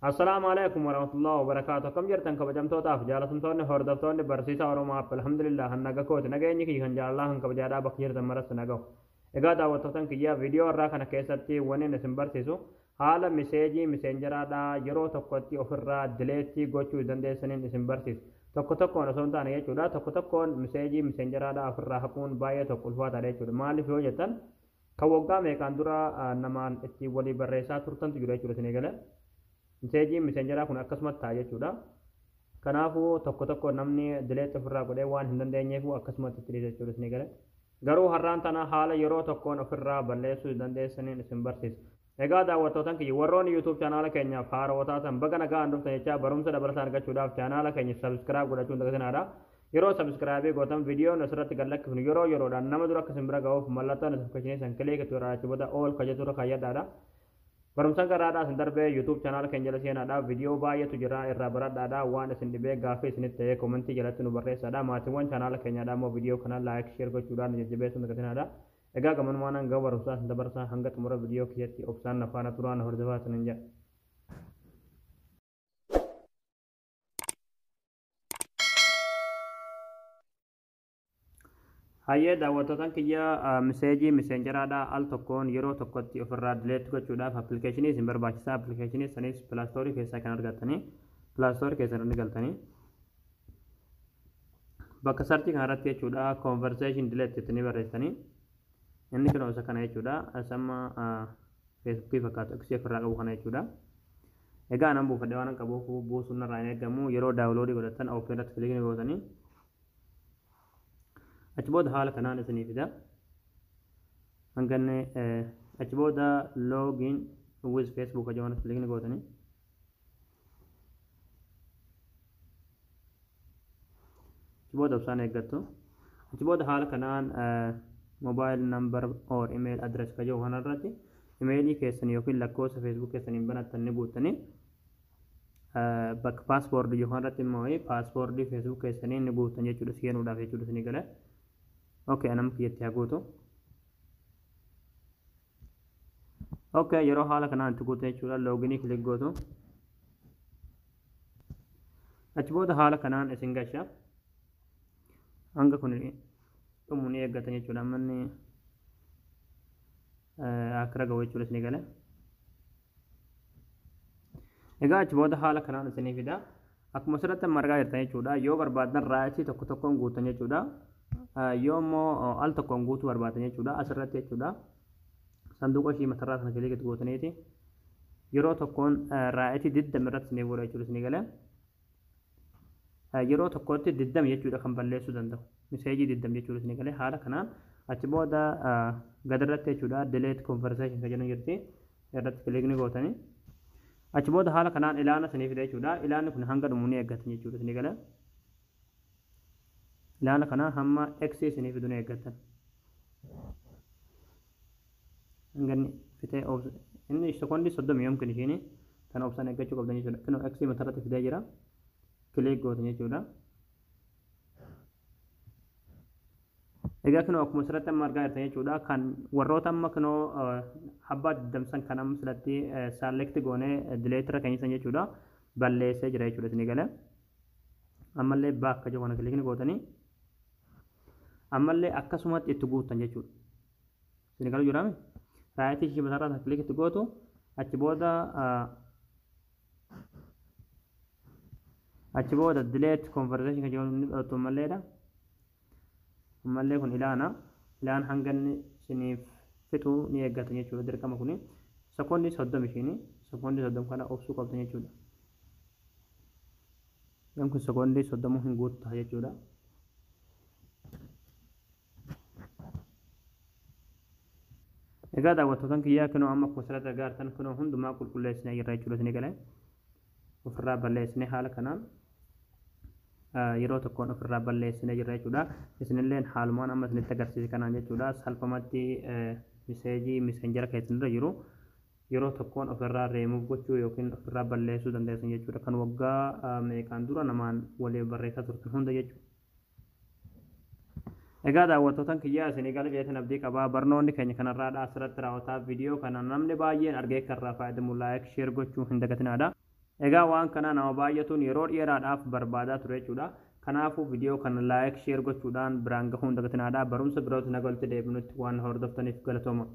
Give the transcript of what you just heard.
Assalaamu alaikum warahmatullahi wabarakaatu. Akkam jirtan kabajamtootaaf jaalatamtoonni hordoftoonni barsiisaa Oromoo App? Alhamdulillah, naga kooti. Nageenyi kiyya kan jaalalaa kan kabajaadhaa bakka jirtan maratti nagahu. Egaa daawwattootan kiyya, viidiyoo irraa kana keessatti wanni isin barsiisu haala message Messengeraadhaa yeroo tokkotti ofirraa delete gochuu dandeessaniin isin barsiisa. Tokko tokkoon osoo hin taane jechuudha. Tokko tokkoon message Messengeraadhaa ofirraa haquun baay'ee tokko ulfaataadha jechuudha. Maaliif yoo jettan, kan waggaa meeqaan dura namaan ittiin walii barreessaa turtantu jira jechuudha isin eegale. Messageiin Messengeraa kun akkasumatti ta'a jechuudha. Kanaafuu tokko tokko namni delete ofirraa godhee waan hin dandeenyeef akkasumatti itti dhiisa jechuudha isin eegale. Garuu har'aan tana haala yeroo tokkoon ofirraa balleessuu dandeessaniin isin barsiisa. Egaa daawwattootan kiyya, warroonni YouTube chaanaala keenyaaf haarawaa taatan, baga nagaan dhuftan jechaa, barumsa dabalataa argachuudhaaf chaanaala keenya subscribe godhachuun dagatinaadha. Yeroo subscribe gootan viidiyoon asirratti gad lakkifnu yeroo yeroodhaan nama dura akka isin bira ga'uuf mallattoo notification san click itti godhaa, booda all ka jettu irra kaayyadhaadha. Barumsa garaadhaa isin darbee YouTube chaanaala keenya jala seenaadha. Viidiyoo baay'eetu jira, irraa baradhaadha. Waan isin dhibee gaaffii isinitti ta'ee comment jalatti nu barreessaadha. Maatiiwwan chaanaala keenyaadha immoo viidiyoo kana like, share gochuudhaan jajjabeessuun dagatinaadha. Egaa gamanumaan hanga barumsaa isin dabarsaa, hanga xumura viidiyoo kiyyatti obsaan na faana turaa, na hordofaa isinin jedha. Hayyee daawwattootan kiyya, message Messengeraadhaa al tokkoon yeroo tokkotti ofirraa delete gochuudhaaf application isin barbaachisa. Application sanis Play Store keessaa kan argattanii, Play Store keessa ni galtanii, bakka search kanarratti jechuudha, conversation delete jettanii barreessitanii, inni kun isa kana jechuudha. Asamma Facebookii fakkaatu X ofirraa qabu kana jechuudha. Egaa nan buufadhe waan qabuuf buusuun irraa hin eegamu. Yeroo download godhatan open irratti click gootanii, achi booda haala kanaan isinii fida. Hanganne achi booda login with Facebook jedhamu click gootanii, achi booda obsaan eeggattu. Achi booda haala kanaan mobile number or email address ka jedhu kanarratti emailii keessan yookiin lakkoofsa Facebook keessaniin banattan ni guuttanii, bakka password jedhu kanarratti immoo password Facebook keessanii ni guuttan jechuudha, seenuudhaaf jechuudha isinii galee. Okay, anam kiyyatti haa guutu. Okay, yeroo haala kanaan itti guutan jechuudha, login click gootu. Achi booda haala kanaan isin gasha. Hanga kun dhumu ni eeggatan jechuudha. Manni akkira ga'u jechuudha isinii galee. Egaa achi booda haala kanaan isinii fida. Akkuma asirratti amma argaa jirtan jechuudha. Yoo barbaadan right tokko tokkoon guutan jechuudha. Yoo immoo al tokkoon guutuu barbaadan jechuudha. Asirratti jechuudha. Sanduuqa ishii matarraa sana click itti gootaniiti. Yeroo tokkoon right 20 irratti isinii godha jechuudha isinii galee. Yeroo tokkotti 20 jechuudha kan balleessuu danda'u. Message 20 jechuudha isinii galee. Haala kanaan achi booda gadirratti jechuudha delete conversation kan jedhu jirti. Irratti click ni gootanii. Achi booda haala kanaan ilaana isinii fida jechuudha. Ilaanni kun hanga dhumu ni eeggatan jechuudha isinii galee. Ilaana kana hamma X isinii fidu ni eeggatan. Hanga inni fitee inni sekoondii 30 yomkin ishiin tan obsaan eeggachuu qabdan jechuudha. Kunoo X matarratti fidee jira. Click gootan jechuudha. Egaa kunoo akkuma asirratti amma argaa jirtan jechuudha, kan warroota amma kunoo abbaa diddamsan kan amma asirratti select goonee delete irra keenysan jechuudha, balleessee jira jechuudha isinii galee. Ammallee back jedhu kana click gootanii ammallee akkasumatti itti guuttan jechuudha. Isinii galuu jiraame? Right ishii matarraa click itti gootu. Achi booda delete conversation kan jedhu ni dhoottu ammalleedha. Ammallee kun ilaana. Ilaan hanga inni isiniif fixu ni eeggatan jechuudha dirqama kuni. Sekoondii 30 ishiini. Sekoondii 30 kana obsuu qabdan jechuudha. Yoon kun sekoondii 30 hin guutu ta'a jechuudha. Egaa daawwattootan kiyyaa, kunoo amma akkuma asirratti argaa jirtan kunoo hundumaa qulqulleessinee jirra jechuudha isinii galee. Ofirraa balleessinee haala kanaan yeroo tokkoon ofirraa balleessinee jirra jechuudha. Isinilleen haalumaan amma isinitti agarsiise kanaan jechuudha, salphumatti message Messengera keessanirra jiru yeroo tokkoon ofirraa reemuuf gochuu yookiin ofirraa balleessuu dandeessan jechuudha. Kan waggaa meeqaan dura namaan waliif barreessaa turtan hunda jechuudha. Egaa daawwattootan kiyyaa, isinii gala jeetan abdii qabaa. Barnoonni keenya kanarraadha asirratti raawwataa. Viidiyoo kana namni baay'een argee karraa fayyadamu like, share gochuu hin dagatinaadha. Egaa waan kana nama baay'atuun yeroo dheeraadhaaf barbaadaa ture jechuudha. Kanaafuu viidiyoo kana like, share gochuudhaan biraan gahuun dagatinaadha. Barumsa birootti naga walitti deebinutti waan hordoftaniif galatooma.